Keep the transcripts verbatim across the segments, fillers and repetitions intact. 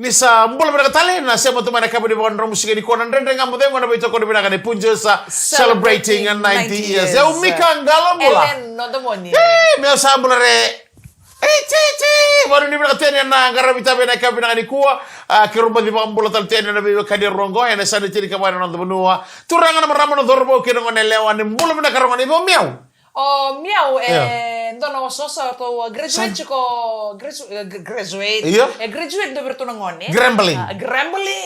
Ni sa bula vinaka tale, na sema tu mai na kaba ni vakadromu siga nikua na Dredre Ga Mo Cegu, na veitokoni vinaka ni Punjas, celebrating ninety years. E au Mika Qalo bula. Ellen Nodamoni. E, me sa bula re. E, ti, ti. Vakanuinui vinaka tu yani ena qaravi tavi ena kaba vinaka nikua. A, keirau baci vakabula tale tu yani na veiwekani rogo ena sani tini ka vaka na noda vanua. Turaga na marama na cauravou kei na gone yalewa, ni bula vinaka rogo ni vau miau. O miau, e dua na wasawasa, ratou a graduate tiko, gradu-, e, gra-, graduate. Io. E graduate dua vei ratou na gone. Grambling. A, grambling.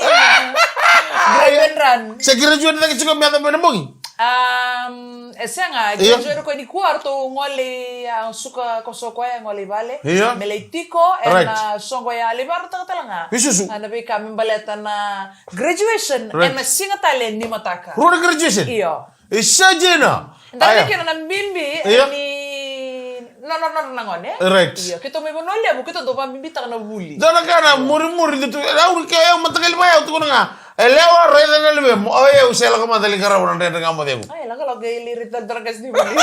Grambling run. Se graduate cake tiko me yaco mai na bogi? Um, e sega, e graduate ko nikua, ratou gole, a, suka ko so koya, gole i vale. Io. Me lai tiko ena soqo ya, lai vakarautaka tale ga. Isusu. A, na veika me baleta na graduation, ena siga tale ni mataka. Rua na graduation? Io. E sa dina. Dua na kena na bibi ni no, no, no, na gone. Right. Io, keitou mai Vanua Levu, keitou dau vabibitaka na vuli. Dua na ka na murimuri, dutu, e, au ke, au mataqali vaya, au tukuna ga. E lewa, raica na luvemu, o yau se lako mada lai qarava na Dredre Ga Mo Cegu. Ai, lako, lako, e liri, dua na kasi ni vuli.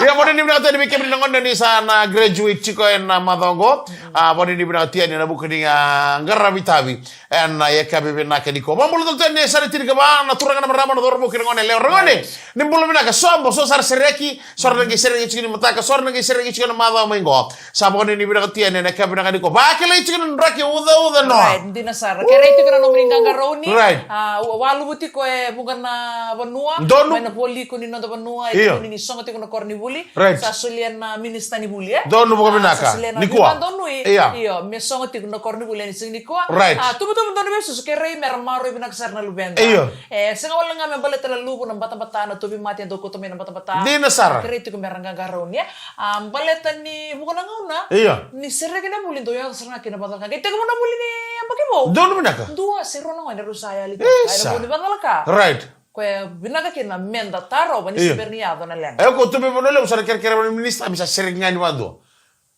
Ia, vakanuinui vinaka tu yani vei kemuni na gone ni sa na graduate tiko ena macawa oqo. A, vakanuinui vinaka tu yani ena vuku ni, a, qaravi tavi. Ena yakavi vinaka nikua. Vakabula tale tu yani ena sani tini ka va, na turaga na marama na cauravou kei na gone yalewa. Ragone, ni bula vinaka, sobo, so sa ra sereki, so ra na qai sereki tiko ni mataka, so ra na qai sereki tiko na macawa mai qo. Sa vakanuinui vinaka tu yani ena yakavi vinaka nikua. Vakilai tiko na draki ucauca noa. Right, dina sara. Kerei tiko na nomuni qaqarauni. Right. A, wa-, waluvu tiko e vuqa na vanua. Donu. Mai na vualiku ni noda vanua, e tiko ni sogo tiko na koronivuli. Right. Sa solia na minisita ni vuli, e? Donu vakavinaka. Sa solia na nikua. Donui. Io, me sogo tiko na koronivuli ena siga nikua. Right. A, tuvatuva donu vei susu, kerei me ra maroroi vinaka sara na luveda. Io. E sega wale ga me baleta na luvu, na batabata, na tauvimate e dau kauta mai na batabata. Dina sara. Kerei tiko me ra qaqarauni, e? A, baleta ni vuqa na gauna. Io. Ni sereki na vuli, dau yaco sara ga kina vakacalaka. Qai tekivu na vuli ni yabaki vou. Donu vinaka. Dua se rua na gone rau sa yali. Isa. Ena vuli vakacalaka. Right. Koya vinaka kina meda tarova ni se bera ni yaco na leqa. E, ko tu mai Vanua Levu, sa na kerekere vei na minisita, me sa sereki ga ni vakadua.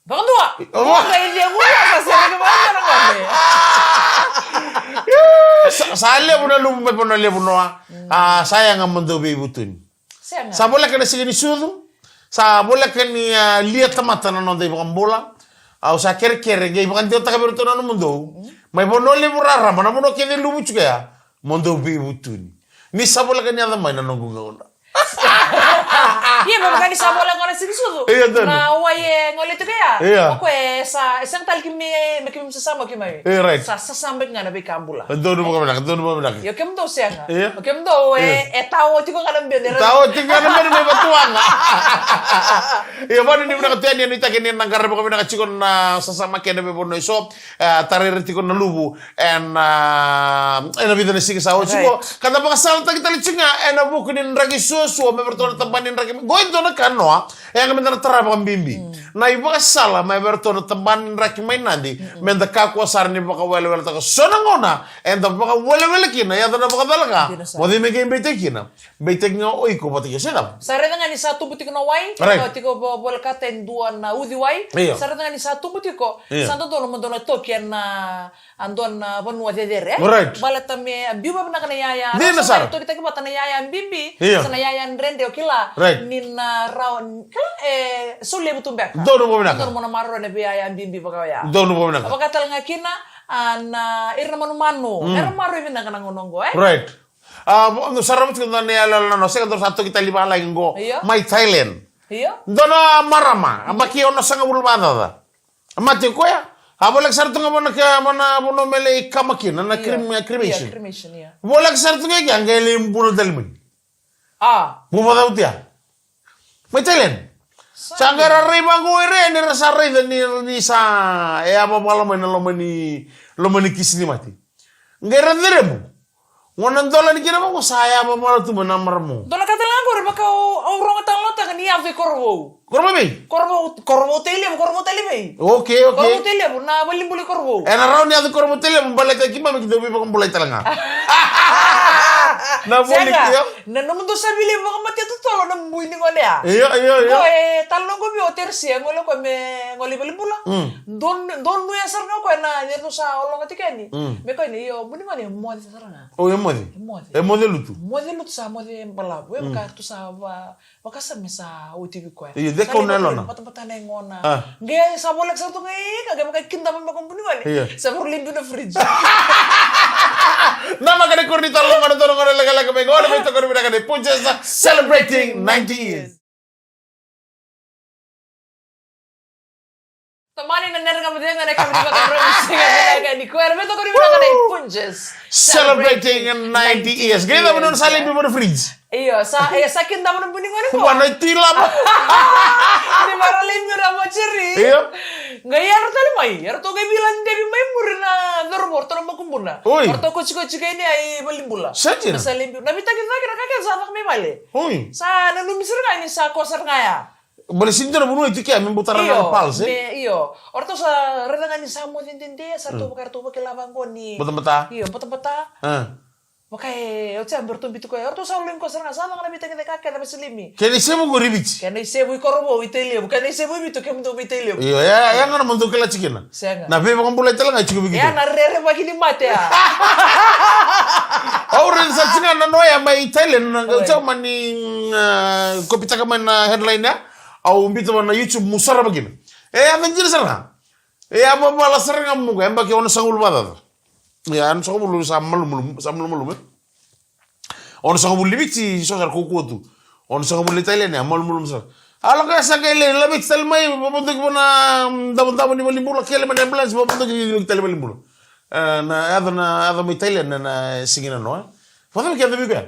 Vakadua? Io. Sa sereki vakadua na gone. Sa, sa levu na luvu mai Vanua Levu noa. A, sa yaga mo dou veivutuni. Sega. Sa voleka na siga ni sucu. Sa voleka ni, a, lia tamata na noda iVakabula. Au sa kerekere, qai vakadewataka vei iratou na nomudou. Mai Vanua Levu rarama, na vanua kece e luvu tiko ya. Mo dou veivutuni. Ni sa voleka ni yaco mai na noqu gauna. Ia, me vaka ni sa voleka gona siga ni sucu. Ia, donu. Na wai e gole tiko ya. Ia. O koya e sa, e sega tale keimami, me keimami sasama keimami. Ia, right. Sa sasama ga na veika bula. Donu vakavinaka, donu vakavinaka. Io, kemudou sega. Ia. O kemudou e, e tao tiko ga na bene. Tao tiko ga na bene mai vatuaga. Ia, vakanuinui vinaka tu yani, e nuitaki ni na qaravi vakavinaka tiko na sasama kei na veivanua eso. E, tarai ira tiko na luvu. Ena, a, ena vica na siga sa oti qo. Right. Ka da vakasalataki tale tiko ga ena vuku ni draki suasua mai vei iratou na tabana ni draki. Qo e dua na ka noa, e yaga meda na tara vakabibi. Mm. Na ivakasala mai vei iratou na tabana ni draki mai Nadi, mm-mm, meda kakua sara ni vakaweleweletaka. So na gauna eda vakawelewele kina, yaco na vakacalaka. Dina sara. Mo cei me qai beitaki kina? Beitaki ga o iko vata kei au, se cava? Sa raica ga ni sa tubu tiko na wai, right, tiko vo-, volekata e dua na uciwai. Io. Sa raica ga ni sa tubu tiko, io, sa dodonu mo dua na toki ena, a, dua na vanua cecere, e? Right. Baleta me a biu vakavinaka na yaya. Dina sara. Toki taki vata na yaya bibi, io, sa na yaya dredre, o kila. Right. Ni na rawa, kila, e, so levu tu beka. Donu vakavinaka. Donu mo na maroroi na veiyaya bibi vaka oya. Donu vakavinaka. Vaka tale ga kina, a, na ira na manumanu. Mm. Era maroroi vinaka na gauna oqo, e? Right. A, vo-, sarava tiko na iyaloyalo na noa, sega, dua sa toki tale i valagi qo. Io. Mai Thailand. Io. Dua na marama, a, yabaki onosagavulu vakacaca. A mate o koya. A voleka sara tu ga vua na ka, vua na vanua me lai kama kina, na, io, crem-, cremation. Io, cremation, io. Voleka sara tu ga i kea, qai lai bula tale mai. A. Bula vakacauti ya. Mai Thailand. Sa qai ra rai vaqo o ira, ni ra sa raica ni, ni sa, e, a vavala mai na loma ni, loma ni kisi ni mate. Qai ra ceremu. Gauna dola ni kina vaqo sa yava mala tu mai na marama. Dua na ka tale ga qori, vaka au, au rogo tale ga ni yaco i Korovou. Korovou vei? Korovou, Korovou Tailevu, Korovou Tailevu. Okay, okay. Korovou Tailevu, na valibula i Korovou. Ena rawa ni yaco i Korovou Tailevu, baleta keimami keitou veivakabulai tale ga. Na voli. Sega. Io. Na nomudou sa vili vakamatea totolo na bui ni gone ya. Io, io, io. Ko e talanoa qo vei o Teresi, e gole ko me gole i valenibula. Mm. Don, donuya sara ga o koya na, ni ratou sa ologa tiko yani. Mm. Me koya ni, io, bui ni gone e moce sara ga. O, e moce? E moce. E moce lutu? Moce lutu sa, moce balavu. E vaka ratou sa va, vakasama me sa oti vei koya. Io, de kau na yalona. Batabata na yagona. A. Qai sa voleka sara tu ga i ka, qai vaka kidava me ko bui ni gone. Io. Sa vakarau lebi na fridge. Na maka ni kuri ni talo, gona, talo, gona, lekaleka, me gona, me tokoni vinaka ni Punjas celebrating ninety years. Tomani na nera ga mo cega na ka vini vakaromi siga vinaka ni koya. Me tokoni vinaka na Punjas. Celebrating ninety years. Qai cava nona sa lebi mo na fridge. Io, sa, e, sa kidava na bui ni gone qo. Kua na tui lava. Ni mara lebi ra mo cheri. Io. Qai yara tale mai, yara tou qai vila devi mai muri na cauravou, ratou na makubuna. Oi. Ratou kotsikotsi kei ni ai valenibula. Sa dina. Na sa lebi, na veitaki cake na ka kece sa caka mai vale. Oi. Sa nanumi sara ga ni sa koya sara ga ya. Bale sini dua na vanua e tiko ya me butara na pulse, e? Io, me, io. O ratou sa raica ga ni sa moce dede, sa ratou vaka, ratou vakila vaqo ni. Batabata. Io, batabata. A. Vaka e, o tia me ratou biuti koya. O ratou sa lako i koya sara ga, sa caka na veitaki cake kece, me sa lebi. Kena isevu qori Viti. Kena isevu i Korovou, i Tailevu. Kena isevu i Viti, kemudou mai Tailevu. Io, ya, ya ga na mo dou kila tiko kina. Sega. Na veivakabulai tale ga e tiko vei keitou. Ya na rerevaki ni mate ya. Au raica sara tiko ga na noya mai Thailand, na, oi, qai tau mani, mm, ah, kopitaka mai na headline ya. Au biuta mai na YouTube meu sarava kina. E, a me dina sara ga. E, a vavala sara ga muka, e, yabaki onosagavulu vakacaca. E, onosagavulu sa malumalumu, sa malumalumu, e. Onosagavulu ni Viti, so sara kaukaua tu. Onosagavulu ni Thailand, e, malumalumu sara. A lako ya sa qai lai laveti tale mai, vavadoki vua na, mm, davodavo ni valenibula, kele mai na ambulance, vavadoki tale valenibula. E, na yaco na, yaco mai Thailand na, na siga na noa. Vakacava ke yaco vei koya?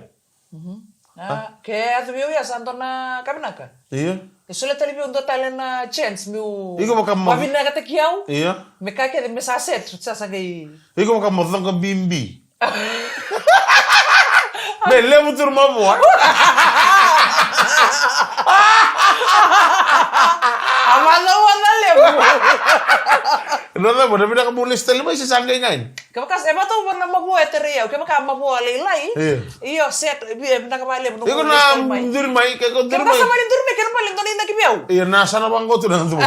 Mhm. A, ke yaco vei au ya sa dua na ka vinaka. Io. E solia tale vei au dua tale na chance meu, iko vaka mo, vavinakataki au. Io. Me ka kece me sa set, sa sa qai. Iko vaka mo coqa bibi. Me levu tu na mavoa. A mavoa na levu. Na cava, na vinaka mo lesu tale mai se sa qai ga yani? Kevaka sa, e vakatau vua na mavoa e terei au, kevaka mavoa lailai. Io. Io, set, e vinaka vakalevu. Iko na duri mai, ke ko duri mai. Kevaka sa mani duri mai, kena ibalebale dua na inaki vei au. Io, na sa na vaqo tu na dua.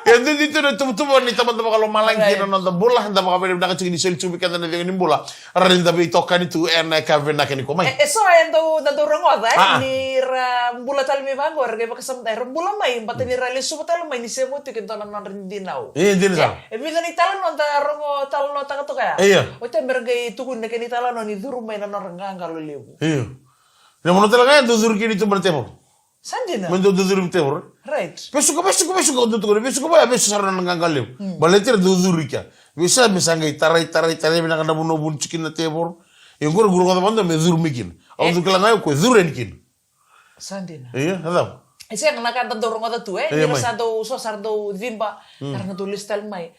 E didi tu na tuvatuva ni Tamada Vakalomalagi, right, kina noda bula, da vakavinavinaka tiko ni soli tu vei keda na cegu ni bula. Rawa ni da veitokani tu ena yakavi vinaka nikua mai. E, e so e dau, da dau rogoca, e, ah, ni ra bula tale mai vaqo, era qai vakasama, era bula mai, baleta ni ra lesuva tale mai ni sema tiko e dua na nodra dinau. E, dina sara. E, e vica na italanoa da rogo talanoataka toka ya. Io. Oti ya me ra qai tukuni na kena italanoa ni curu mai na nodra qaqalo levu. Io. Na vanua tale ga ya dau curu kina i tuba na tevoro. Sa dina. Me dau curu mai tevoro. Right. Vesuka, vesuka, vesuka, dau tukuna, vesuka, vesuka sara na qaqalo levu. Mm. Baleta era dau curu i kea. Vesuka me sa qai tarai, tarai, tarai vinaka na vanua vuni tiko kina na tevoro. Ia qori quru koca vata me curu mai kina. Au, e, dau kila ga o koya e curu yani kina. Sa dina. Ia, a cava? E sega na ka da dau rogoca tu, e? Ia, ni ra mai sa dau, so sa ra dau ciba, mm, era na dau lesu tale mai.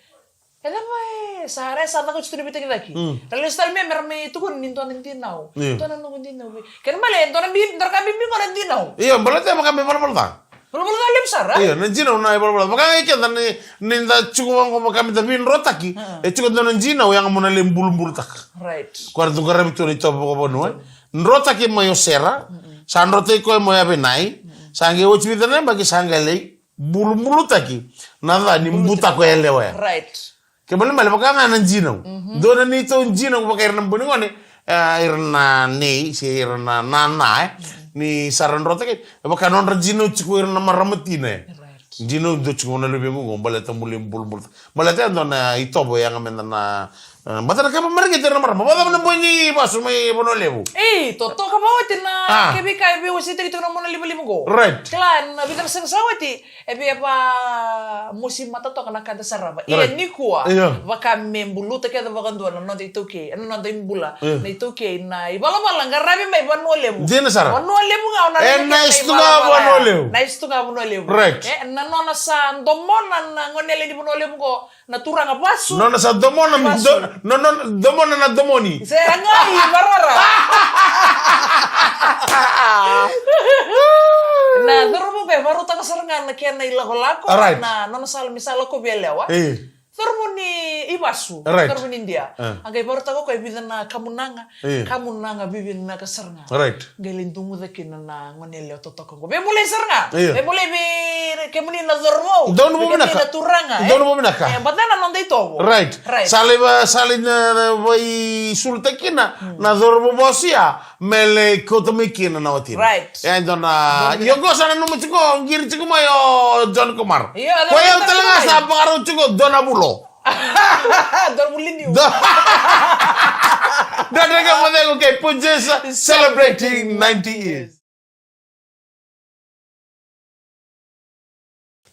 E cava e, sa ra, e sa caka oti tu na veitaki cake. Mm. Ra lesu tale mai me ra mai tukuna ni dua na dinau. Io. Dua na noqu dinau vei. Kena ibalebale, dua na bi-, dua na ka bibi qo na dinau. Io, baleta e vaka me valavala ca. Valavala ca levu sara. Io, na dinau na ivalavala ca. Vaka ga i keda ni, ni da tiko vaqo vaka me da veidrotaki. Ah. E tiko dua na dinau, yaga mo na lai bulubulutaka. Right. Ko era dau qaravi tu na itovo vakavanua, e. Drotaki mai o Sera. Mm-mm. Sa drotaki koya mai o Yavenai. Mm-mm. Sa qai oti vica na yabaki, sa qai lai bulubulutaki na ca ni butako yalewa ya. Right. Kena ibalebale vaka ga na dinau. Mhm. Dua na neitou dinau vaka ira na bui ni gone, e, ira na nei, se ira na nana, e. Mhm. Ni sa ra drotaki, e vaka nodra dinau tiko ira na marama tina, e. Right. Dinau dau tiko na luve qo, baleta bula, bulubulu. Baleta e dua na itovo yaga me da na, e, baleta na ka me mareqeti ira na marama. Vakacava na boi ni vasu mai Vanua Levu? Ei, totoka vakaoti na, ah, kevaka e veiwaseitaki tiko na monalivaliva qo. Right. Kila, na vica na siga sa oti, e via vamosi mata toka na ka da sarava. Ia, right, nikua, io, vaka me buluta kece vakadua na noda itaukei, na noda ibula, io, na itaukei, na ivalavala qaravi mai Vanua Levu. Dina sara. Vanua Levu ga o na, e, raica na ivalavala. Nice tu ga Vanua Levu. Nice tu ga Vanua Levu. Right. E, na nona sa domona na goneyalewa ni Vanua Levu qo, na turaga vasu. Nona sa domona, vasu. Do-, no, no, domona na domoni. Se qai marara. Na cauravou qai varautaka sara ga na kena ilakolako. Alright. Na nona sa, me sa lakovi yalewa. E. Cauravou ni ivasu. Right. Cauravou ni Idia. Eh. A qai vakarautaka o koya e vica na kamunaga. Eh. Kamunaga vivinaka sara ga. Right. Qai lai duguca kina na gone yalewa totoka qo. Veibolei sara ga. Eh. Veibolei vei kemuni na cauravou. Donu vou vinaka. Vei kemuni na turaga, eh? Donu vou vinaka. Eh, but then na noda itovo. Right. Right. Sa lai va-, sa lai na, na vaisulutaki kina, hmm, na cauravou vosa ya. Me lai kauta mai kina na watina. Right. E dua na, io, qo sa nanuma tiko, qiri tiko mai o John Kumar. Io, o koya tale ga sa vakarau tiko, dua na vulo. Dua na vulo ni. Dua. Dredre Ga Mo Cegu kei Punjas celebrating ninety years.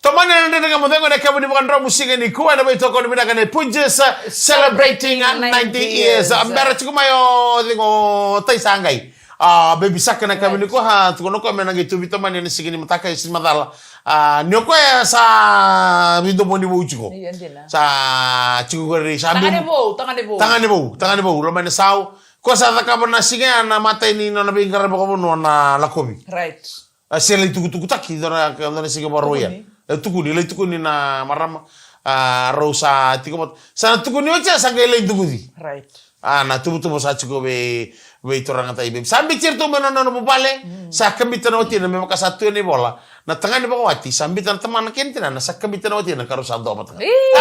Tomani na Dredre Ga Mo Cegu ena yakavi ni vakadromu siga nikua ena veitokoni vinaka nei Punjas, celebrating ninety years. Bera tiko mai o cegu, o tai sa qai. A, baby shark ena yakavi nikua, a, tukuna o koya me na qai tuvi tomani ena siga ni mataka, e siga ni macala. A, ni o koya sa veidomoni vou tiko. Io, dina. Sa tiko qori, sa tagane vou, tagane vou. Tagane vou, tagane vou, loma ni sau. Koya sa cakava na siga ya na imatai ni nona veiqaravi vakavanua na lakovi. Right. A, se lai tukutukutaki, dua na, dua na siga Vakarauwai ya. Tukuni. E, tukuni, lai tukuni na marama. A, rau sa tiko vata. Sa na tukuni oti ya, sa qai lai duguci. Right. A, na tuvatuva sa tiko vei, vei turaga tai vei. Sa biuti iratou mai na nona vuvale, mm, sa kabita na watina, me vaka sa tu ena ivola. Na tagane vakawati, sa biuta na tamana kei na tinana, sa kabita na watina, ka rau sa dua vata ga. Ii.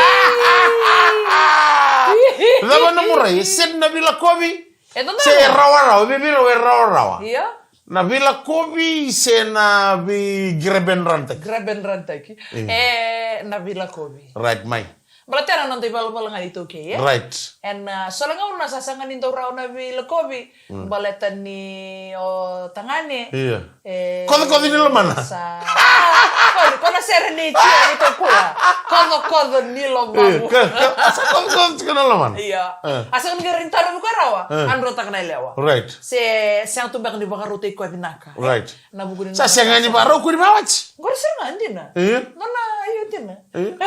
Cava na murai, e sega na veilakovi, e dodonu. Se e rawarawa, vei, vei rau e rawarawa. Io. Na veilakovi se na veiqaravi raraba. Qaravi raraba. Io. E, na veilakovi. Right, mai. Baleta na noda ivalavala ga ni iTaukei, e? Right. Ena, a, so na gauna sa sega ni dau rawa na veilakovi, mm, baleta ni o tagane. Io. E, kocokoco ni lomana. Sa, a, ko, ko na sere ni tio ni kokua. Kocokoco ni lomana. Io, ko, ko, sa kocokoco tiko na lomana. Io. E. A sega ni qai rawa ni tarovi koya rawa. E. A drotaka na yalewa. Right. Se, sega tu beka ni vakarautaki koya vinaka. Right. Na vuku ni sa sega ni vakarau kuri vakawati. Qori sega, dina. Io. Nona, io, dina. Io.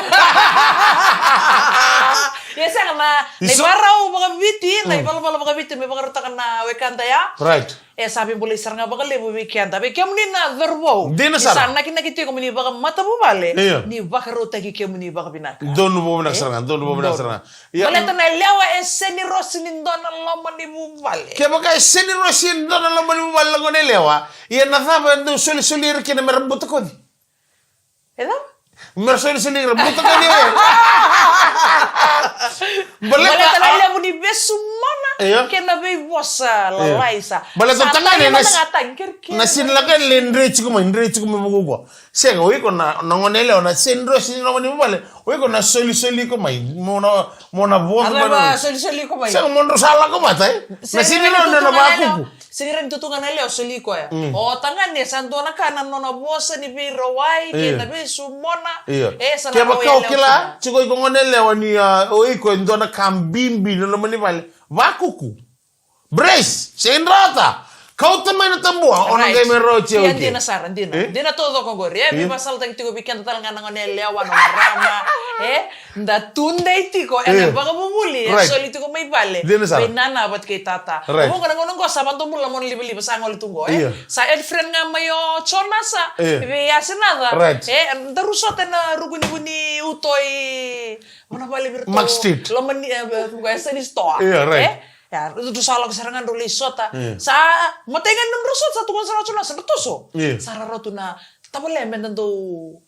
Ia sega na, na ivakarau vakaviti, na ivalavala vakaviti me vakarautaka na wekada ya. Right. E sa veibolei sara ga vakalevu vei keda. Vei kemuni na cauravou. Dina sara. Ni sa nakinaki tiko mo ni vakamatavuvale, io, ni vakarautaki kemuni vakavinaka. Donu vou vinaka sara ga, donu vou vinaka sara ga. Ia, baleta na yalewa e sega ni rosi ni dua na loma ni vuvale. Kevaka e sega ni rosi ni dua na loma ni vuvale na gone yalewa, ia na cava e dau solisoli ira kina me ra butakoci? E cava? Me ra solisoli ira butakoci, e. Baleta na levu ni veisumona, io, kei na veivosa, io, lalai sa. Baleta sa tagane na, na sega ni lako yani lai dre tiko mai, dre tiko mai vakaukauwa. Sega, o iko na, na gone yalewa, na sega ni rosi ni loma ni vuvale. O iko na solisoli iko mai. Mo na, mo na vosa mai na solisoli iko mai. Sega, mo drau sa lako vata, e? Na sega ni rawa ni vakuku. Sega ni rawa ni tutu ga na yalewa soli koya. Mm. O tagane sa dua na ka na nona vosa ni veirawai, io, kei na veisumona. Io. E, sa na kevaka o kila tiko iko gone yalewa ni, a, o iko e dua na ka bibi na loma ni vale. Vakuku. Brace, sega ni rawata. Kauta mai na tabua, o na qai mai rawati au. Ia, dina sara, dina. E? Dina taucoko qori. E, io, me vakasalataki tiko vei keda tale ga na gone yalewa, na marama. E, da tudei tiko ena, io, vakavuvuli, e, right, soli tiko mai vale. Dina sara. Vei nana vata kei tata. Right. Vuqa na gauna qo sa vakadomobula na monalivaliva sa gole tu qo, e? Io. Sa add friend ga mai o Jonasa. Io. Vei Asinaca. Right. E, daru sota ena ruku ni, ni uto i, mo na vale vei iratou. Mark Street. Loma ni, e, e, e, sa ni stoa. Io, right. E? Ia, drau sa lako sara ga drau lai sota. Io. Sa, matai ga ni drau sota, sa tukuna sara o Jonasa, drau toso. Io. Sa rarawa tu na tavale me da dau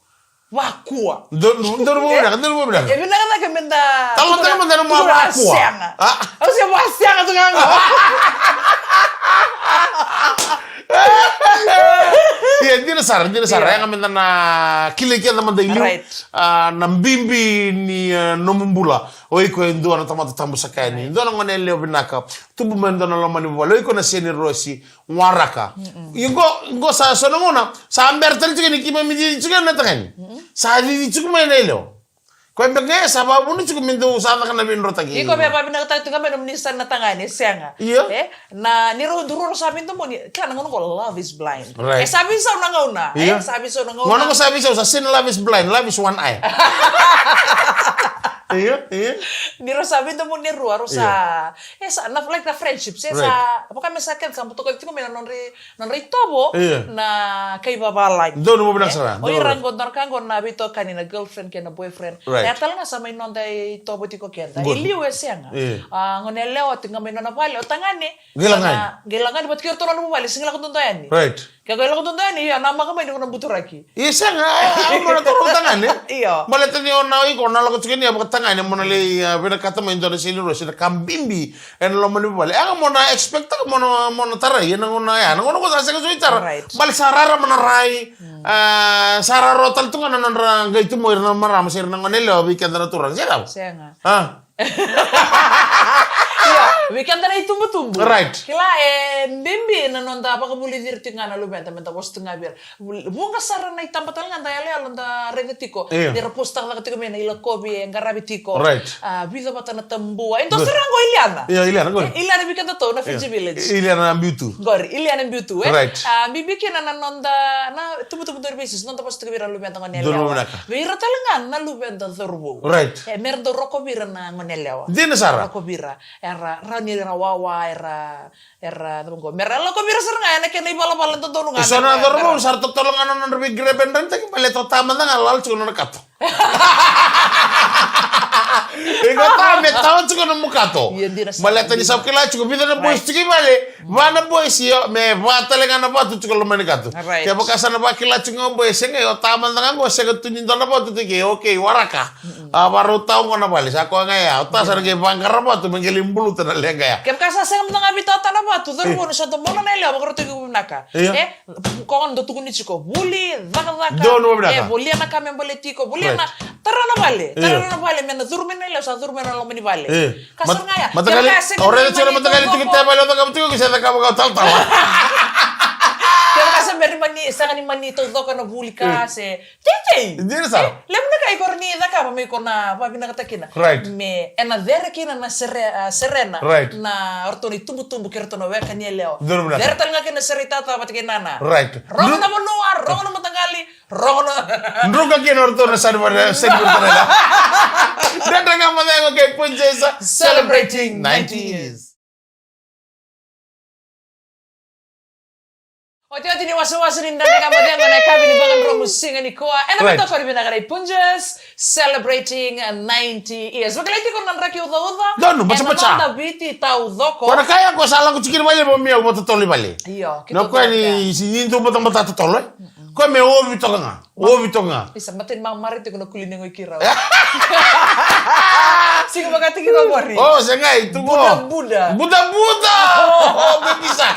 vakua. Donu, donu vou vinaka, donu vou vinaka. E vinaka cake me da, talo, talo me da na vakua. Sega. A? Au se vakasega tu ga qo. Ia, dina sara, dina sara. Ia. Yaga me da na kilai keda mada i liu. Right. A, na bibi ni, a, nomu bula. O iko e dua na tamata tabu saka yani. Dua na gone yalewa vinaka. Tubu mai dua na loma ni vuvale. O iko na sega ni rosi. Waraka. Mm-mm. Io qo, qo sa so na gauna. Sa bera tale tiko ni keimami cici tiko na tagane. Mm-mm. Sa cici tiko mai na yalewa. Koya beka ga sa vakavuna tiko me dou sa caka na veidrotaki. Iko me vakavinakataka tiko ga me nomuni sa na tagane, sega. Io. E? Na, ni rau, rau sa veidomoni, kila na gauna qo love is blind. Right. E sa veisau na gauna, e? Io. Sa veisau na gauna. Gauna qo sa veisau, sa sega ni love is blind, love is one eye. Io, io. Ni rau sa veidomoni e rua, rau sa, e sa, na, like na friendships, e sa, vaka me sa keda sa butokoti tiko mai na nodra, nodra itovo, na kai vavalagi. Donu mo vinaka sara, o ira qo, donu ka qo na veitokani na girlfriend kei na boyfriend. Right. E tale ga sa mai noda itovo tiko keda. E liu e sega. A, gone yalewa tiko ga mai nona vale, o tagane. Qai lagani. Qai lagani, vata kei iratou na nona vale, sega ni lako duadua yani. Right. Ke qai lako duadua yani, io, na maka mai ni ko na buturaki. Io, sega, a, a, mona toro tagane. Io. Baleta ni o na iko, na lako tiko ni a vaka tagane, mona lai, a, vinakata mai dua na seni rosi, na ka bibi, ena loma ni vale. Ega mona expect, ega mona, mona tarai, ena gona ya, na gona ko sa sega soi tara. Right. Bale sa rara mona rai, a, sa rara tale tu ga na nodra qai tu mo ira na marama, se ira na gone lewa, vei keda na turaga, se cava? Sega. A. Io, vei keda na itubutubu. Right. Kila e bibi na noda vakavulici ira tiko ga na luveda, meda vosa tiko ga vei ira. Vul-, vuqa sara na itaba tale ga da yaloyalo da raica tiko. Io. Ni ra post-taka tiko mai na ilakovi e qaravi tiko. Right. A, vica vata na tabua. E dua sara qo Iliana. Io, Iliana, qori. E, Iliana vei kedatou na Fiji Village. Iliana Biutu. Qori, Iliana Biutu, e? Right. A, bibi kina na noda, na tubutubu donu vei Jisu, noda vosa tiko vei ira na luveda gone yalewa. Donu vinaka. Vei ira tale ga na luveda cauravou. Right. E, mera dau rokovi ira na gone yalewa. Dina sara. Rokovi ira. Era, rawa ni ra wawa, era, era, cava qo. Mera rokovi ira sara ga, ena kena ivalavala dodonu ga. E so na cauravou, sa ra totolo ga na nodra vei grab and run, taki baleta o ta mada ga lala tiko na nona kato. Iko ta me tawa tiko na nomu kato. Io, dina sara. Baleta ni sa kila tiko, vica na boys tiko i vale. Va na boys, io, me va tale ga na vatu tiko loma ni kato. Right. Kevaka sa na vakila tiko ga o boys, e qai o ta mada ga qo, sega tu ni dua na vatu tiko, okay, waraka. A, varau tau qo na vale, sa koya ga ya, o ta sa na qai vaqara vatu, me qai lai buluta na leqa ya. Kevaka sa sega mada ga veitaotao na vatu, cauravou ni sa domona na yalewa, vakarau tiko vinaka. Io. E, koya gona dau tukuni tiko, vuli, cakacaka. Donu vinaka. E, volia na ka me baleti iko, volia na, right, tara na vale, tara na vale, me na curu mai na yalewa, sa curu mai na loma ni vale. Io. Ka sara ga ya. Mataqali, kevaka sega ni mani taucoko. Kevaka sa mani mani, sega ni mani taucoko na vuli ka se. Teitei. Dina sara. E, levu na ka iko rawa ni cakava me iko na vavinakataka kina. Right. Me, ena cere kina na sere-, a, serena. Right. Na ratou na itubutubu kei ratou na weka ni yalewa. Dina vinaka. Cere tale ga kina na sere itatau vata kei nana. Right. Rogo na vanua, rogo na mataqali, rogo na. Druka kina o ratou na sani vata, sani vata na yalewa. Dredre Ga Mo Cegu kei Punjas, celebrating ninety years. Otioti ni wasewase ni Dredre Ga Mo Cegu ena yakavi ni vakadromu siga nikua. Ena veitokoni vinaka na Punjas, celebrating ninety years. Vakilai tiko na draki ucauca. Donu, baca, baca. Ena noda Viti taucoko. Ko na kaya ko sa lako tiko kina vale mo mia vata totolo i vale. Io, na koya ni, ni dua batabata totolo, e? Koya me ovi toka ga. Ovi toka ga. Isa, matani mamare tiko na kuli ni goi kirau. Siga vaka tiko qori. O, se qai, tu qo. Budabuda. Budabuda. O, o, bebisa.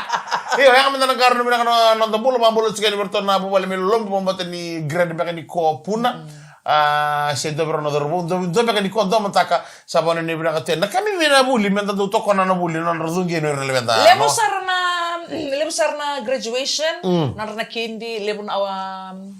Io, yaga mada na qarauni vinaka na noda bula, vakabula tiko yani vei ratou na vuvale mai Lolobu, vata ni grade beka ni ko Puna. A, se dua vei rau na cauravou, dua, dua beka ni ko Domataka, sa vakanuinui vinaka tu. Na ka bibi na vuli, meda dau tokona na vuli, na nodra cuqeni o ira na luveda. Levu sara na, levu sara na graduation, nodra na kidi, levu na, um,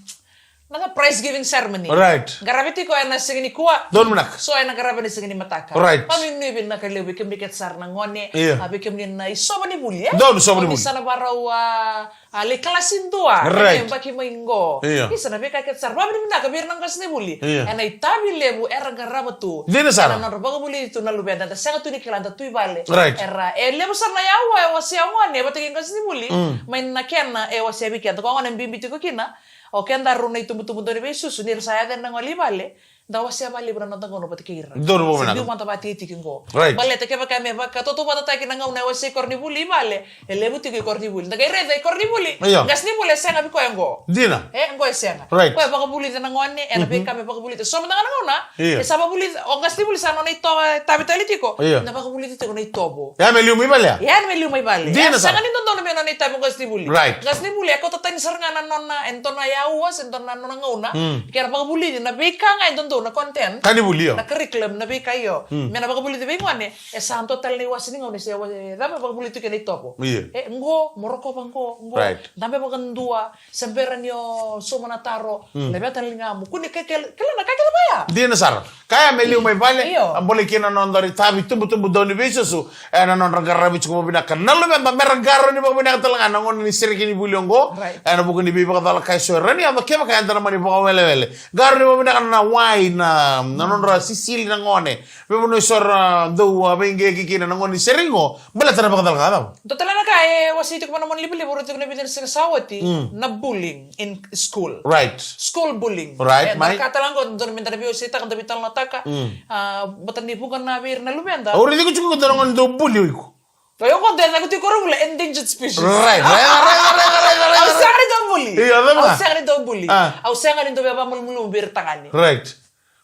na prize giving ceremony. Right. Qaravi tiko ena siga nikua. Donu vinaka. So ena qaravi ena siga nimataka. Right. Vakanuinui vinaka levu vei kemuni kece sara na gone. Io. A, vei kemuni na isova ni vuli, e? Donu, sova ni vuli. Kemuni sa na varau, a, a, lai kalasi dua. Right. Ena yabaki mai qo. Io. Isa, na veika kece sara. Vakanuinui vinaka vei ira na qasenivuli. Io. Ena itavi levu era qarava tu. Dina sara. Ena nodra vakavulici tu na luveda, da sega tu ni kila, da tu i vale. Right. Era, e levu sara na aua e wasea o gone vata kei qasenivuli. Mm. Mai na kena e wasea vei keda. Koya gona e bibi tiko kina. O keda rau na itubutubu dau ni veisusu, ni ra sa yaco yani na gole i vale, da wasea vakalevu na noda gauna vata kei ira. Donu vinaka. Sa biu mada vakatikitiki qo. Right. Baleta kevaka me vakatautauvatataki na gauna e wasei koronivuli i vale, e levu tiko i koronivuli. Da qai raica i koronivuli. Io. Qasenivuli e sega vei koya qo. Dina. E, qo e sega. Right. Koya e vakavulica na gone, ena veika me vakavulica. So mada ga na gauna, io, e sa vakavulica, o qasenivuli sa nona itovo e tavi tale tiko. Io. Na vakavulica tiko na itovo. Ya me liu mai vale ya? Ya me liu mai vale. Dina sara. Ya sega ni dodonu me nona itavi o qasenivuli. Right. Qasenivuli e kauta tani sara ga na nona, e dua na aua, se dua na nona gauna. Mm. Kera vakavulici na veika ga e dodonu na content. Ka ni vuli, io. Na curriculum, na veika io. Mm. Me na vakavulici vei gone, e sa dua tale na iwase ni gauna, se wa-, e cava e vakavulici tu kei na itovo. Io. E, qo, mo rokova qo, qo. Right. Dabe vakadua, se bera ni o sauma na taro, mm, laveta na ligamu. Kua ni ke-, ke-, kila na ka kece vaya. Dina sara. Kaya me liu mai vale, io, a bolei kina na nodra itavi tubutubu dau ni veisusu, ena nodra qaravi tiko vakavinaka na luveda, mera qarauni vakavinaka tale ga na gauna ni sereki ni vuli oqo, right, ena vuku ni veivakacalaka eso e rawa ni yaco kevaka eda na mani vakawelewele. Qarauni vakavinaka na wai, Na, na nodra sisili na gone. Veivanua eso ra dau, a, veiqeqi kina na gone ni sere qo. Baleta na vakacalaka cava? Dua tale na ka e wasei tiko mai na monalivaliva, ura tiko na vica na siga sa oti, mm, na bullying in school. Right. School bullying. Right, e, mai. Na ka tale qo, dua na meda na veiwaseitaka, da veitalanoataka. Mm. A, baleta ni vuqa na vei ira na luveda. Au raici iko tiko qo dua na gone dau bully iko. Io, qo dua na ka tiko qori, endangered species. Right, right, right. Au sega ni dau bully. Io, cava? Au sega ni dau bully. A. Au sega ni dau via vakamalumalumu vei ira tagane. Right.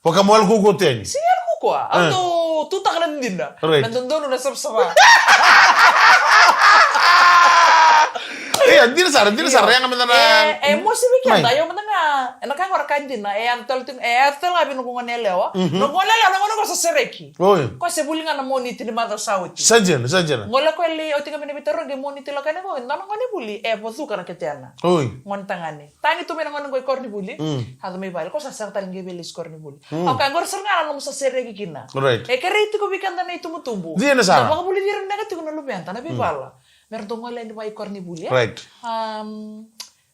Vaka mo yalo kaukauwa tu yani. Sega ni yalo kaukauwa. Au, e, dau tutaka na dina. Right. Na dodonu, na savasava. Io, dina sara, dina sara. Io. Yaga mada na. E, e, mosi vei keda, mai. Io, mada ga, na ka qo ra ka dina, e yaco tale tu, e yaco tale ga vei noqu gone yalewa. Mhm. Noqu gone yalewa, na gone qo sa sereki. Oi. Ko se vuli ga na Moniti ni macawa sa oti. Sa dina, sa dina. Gole ko e lai, oti ga mai na veitarogi, Moniti lako yani qo, na gone vuli, e vacuka na ketena. Oi. Gone tagane. Tagi tu mai na gone qo i koronivuli. Mm. Yaco mai vale, ko sa sega tale ga ni via lesi koronivuli. Mm. Au kaya, qori sara ga na nomu sa sereki kina. Right. E kerei tiko vei keda na itubutubu. Dina sara. Da vakavulici ira vinaka tiko na luveda, na veivala. Mm. Me ra dau gole yani vaka i koronivuli, e? Right. Um,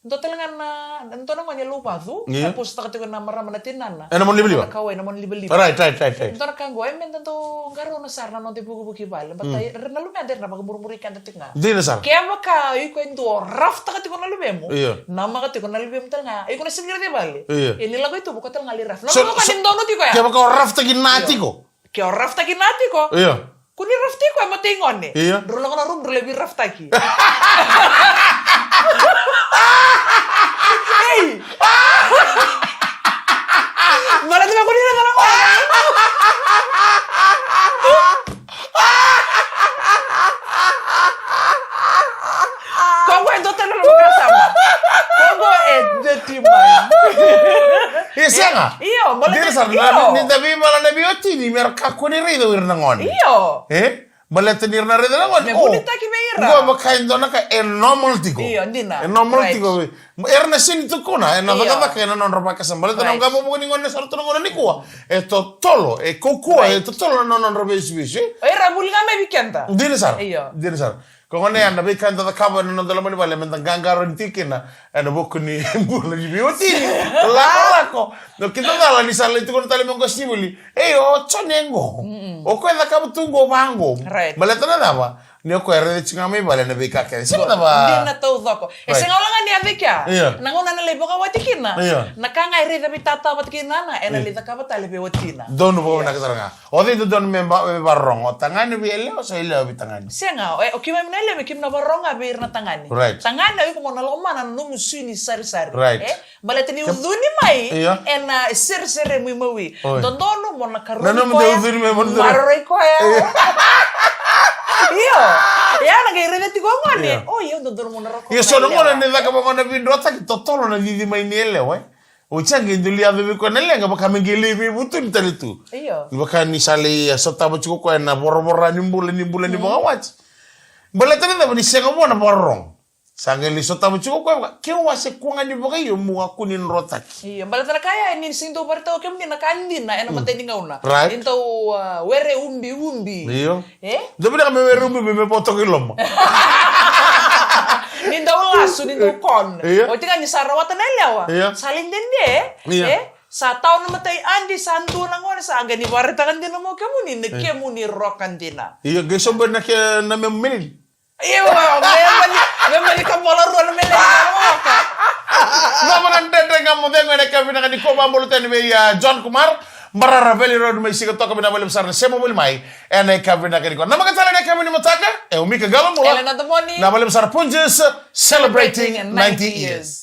dua tale ga na, dua na gone e lauvacu, io, e positaka tiko na marama na tinana. E na monalivaliva? Na kauwai, na monalivaliva. Right, right, right, right. Dua na ka qo, e meda dau qarauna sara na noda ivukivuki i vale. Baleta, mm, ira na luveda era na vakamurimuri keda tiko ga. Dina sara. Kevaka o iko e dua o raftaka tiko na luvemu. Io. Namaka tiko na luvemu tale ga. O iko na sega ni raica i vale. Io. Ia ni lako i tuba, o koya tale ga lai rafta. So, na, so, ni donu tiko ya. Kevaka o raftaki na, io, tiko. Ke o raftaki na tiko. Io. Ko ni raftaki koya, e matai gone. Io. Drau lako na rumu, drau lai veiraftaki. Ei! Baleta me ko ni raica na gone. Koya qo e dua tale na vakasama. Koya qo e dirty mind. E sega. Io, baleta, dina sara, io, ni da veivala na veiwatini, me ra kakua ni raica o ira na gone. Io. E? Baleta ni ra na raica na gone. Me, o, vunitaki vei ira. Qo vaka e dua na ka e normal tiko. Io, dina. E normal, right, tiko. Era na sega ni tukuna ena, io, cakacaka ena nodra vakasama. Baleta na, right, qai vuqa ni gone sara tu na gauna nikua. E totolo, e kaukauwa, right, e totolo na nodra veisiveisi. O ira vuli ga mai vei keda. Dina sara. Io. Dina sara. Ko gone ya, na veika eda cakava ena noda loma ni vale, meda qaqarauni tiko kina ena vuku ni bula ni veiwatini. Lakolako. No, keda cala ni sa lai tukuna tale mai qasenivuli. Ei, o Jone qo. Mm-mm. O koya e cakava tu qo vaqo. Right. Baleta na cava? Ni o koya e raica tiko ga mai vale na veika kece. Sega ni cava. Dina taucoko. E, right, sega wale ga ni yaco i kea. Io. Na gauna ena lai vakawati kina. Io. Na ka ga e raica vei tata vata kei nana, ena, io, lai cakava tale vei watina. Donu vakavinaka, yes, sara ga. O cei dodonu me va-, me vakarorogo? O tagane vei yalewa, se yalewa vei tagane? Sega, o, o keimami na yalewa, me keimami na vakarorogo ga vei ira na tagane. Right. Tagane, o iko mo na lako mana na nomu sui ni sarisari. Right. E? Baleta ni ucuni mai, io, ena sereseremu imawi. Oi. Dodonu mo na karoni koya, na nomu dau ucuni mai, mo na maroroi koya. Io. Io. Ia na qai raica tiko o gone. Io. O, io, dodonu mo na rokova. Io, so na gone ni caka vaka na veidrotaki, totolo na cici mai ni yalewa, e. Oti ya qai dau lai yaco vei koya na leqa, vaka me qai lai veivutuni tale tu. Io. Ni vaka ni sa lai, e, sotava tiko koya na voravora ni bula, ni bula ni, mm, vakawati. Baleta na cava? Ni sega vua na vakarorogo. Sa qai lai sotava tiko koya, vaka, keu a se kua ga ni vakaio, meu kakua ni drotaki. Io, baleta na ka ya, ni sega ni dau vakaraitaka o kemuni na ka dina ena, mm, matai ni gauna. Right. Ni dau, a, were ubiubi. Io. E? Dau vinaka me were ubiubi, me vo toka i loma. Ni dau lasu, ni dau corn. Io. Oti ga ni sa rawata na yalewa. Io. Sa lai dede. Io. E? Sa tau na matai adi, sa dua na gone, sa qai ni vakaraitaka dina mai o kemuni na, io, kemuni roka dina. Io, qai sobu na ke, na memu meleni. Io, me mani, me mani ka bola rua na meleni na roka. Na mana dredre ga mo cegu ena yakavi vinaka nikua, vakabula tale vei, a, John Kumar Barara Valley Road mai Sigatoka. Vinaka vakalevu sara na sema voli mai ena yakavi vinaka nikua. Namaka tale ena yakavi ni mataka, e o Mika Qalobula. Elena Domoni. Vinaka vakalevu sara Punjas, celebrating ninety years.